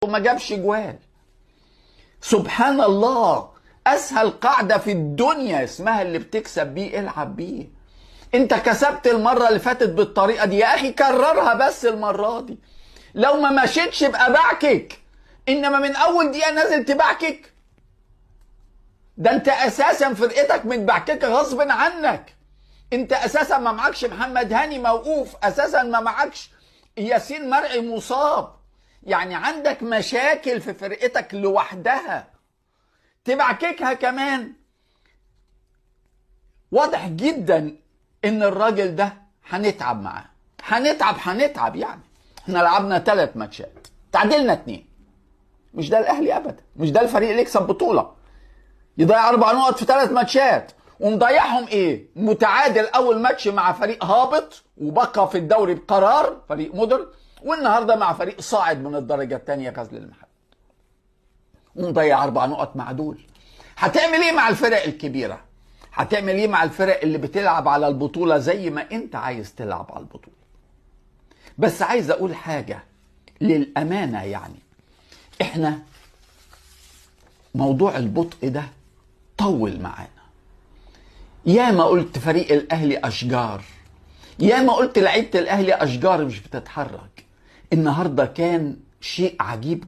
وما جابش جوال. سبحان الله، اسهل قاعدة في الدنيا اسمها اللي بتكسب بيه العب بيه. انت كسبت المرة اللي فاتت بالطريقة دي يا اخي، كررها بس المرة دي. لو ما مشيتش يبقى بعكك، انما من اول دقيقة نازل تبعكك، ده انت اساسا فرقتك متبعككه غصب عنك. انت اساسا ما معكش محمد هاني موقوف، اساسا ما معكش ياسين مرعي مصاب، يعني عندك مشاكل في فرقتك لوحدها تبعككها كمان. واضح جدا ان الراجل ده هنتعب معاه، هنتعب يعني. احنا لعبنا 3 ماتشات تعادلنا 2، مش ده الاهلي ابدا، مش ده الفريق اللي يكسب بطولة. يضيع 4 نقط في 3 ماتشات ومضيعهم ايه؟ متعادل اول ماتش مع فريق هابط وبقى في الدوري بقرار فريق مودرن، والنهارده مع فريق صاعد من الدرجة الثانية غزل المحلة، ومضيع 4 نقط مع دول. هتعمل ايه مع الفرق الكبيرة؟ هتعمل ايه مع الفرق اللي بتلعب على البطولة زي ما انت عايز تلعب على البطولة؟ بس عايز اقول حاجة للامانة، يعني احنا موضوع البطء ده طول معانا. يا ما قلت فريق الاهلي اشجار، يا ما قلت لعيبة الاهلي اشجار مش بتتحرك. النهارده كان شيء عجيب.